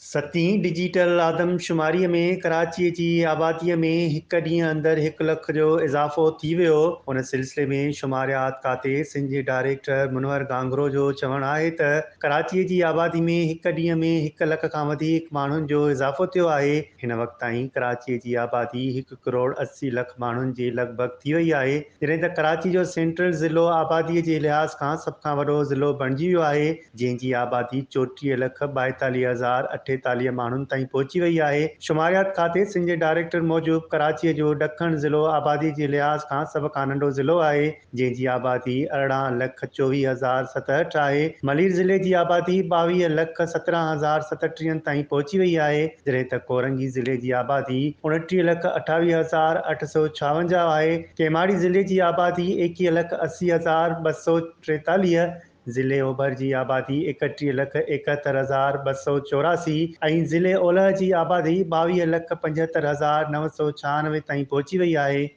ستين ڊجيٽل آدمشماري ۾ ڪراچي جي آبادي ۾ هڪ ڏينهن اندر هڪ لک جو اضافو ٿي ويو. ان سلسلي ۾ شماريات کاتي سنڌ جي ڊائريڪٽر منور گهانگهرو جو چوڻ آهي ته ڪراچي جي آبادي ۾ هڪ ڏينهن ۾ هڪ لک کان وڌيڪ ماڻهن جو اضافو ٿيو آهي. هن وقت تائين ڪراچي جي آبادي هڪ ڪروڙ 80 لک ماڻهن جي لڳ ڀڳ ٿي وئي آهي. جڏهن ته ڪراچي جو سينٽرل ضلعو آبادي جي لحاظ کان سڀ کان وڏو ضلعو بڻجي ويو آهي. جنهن جي آبادي 34 لک 42 هزار 48 ماڻهن تائين پهچي وئي آهي. شماريات کاتي سنڌ جي ڊائريڪٽر موجب ڪراچيء جو ڏکڻ ضلعو آبادي جي لحاظ کان سڀ کان ننڍو ضلعو آهي، جنهن جي آبادي 18 لک 24 هزار 67 آهي. ملير ضلعي جي آبادي 22 لک 17 هزار ستٽيهن تائين پهچي وئي آهي، جڏهن ته ڪورنگي ضلعي جي آبادي 29 لک 28 هزار 856 آهي. ڪيماڙي ضلعي جي آبادي 21 لک 80 هزار 243، ضلعي اوڀر جي آبادي 31 لک 71 هزار 284 ۽ ضلعي اولهه جي آبادي 22 لک 75 هزار 996 تائين پهچي وئي آهي.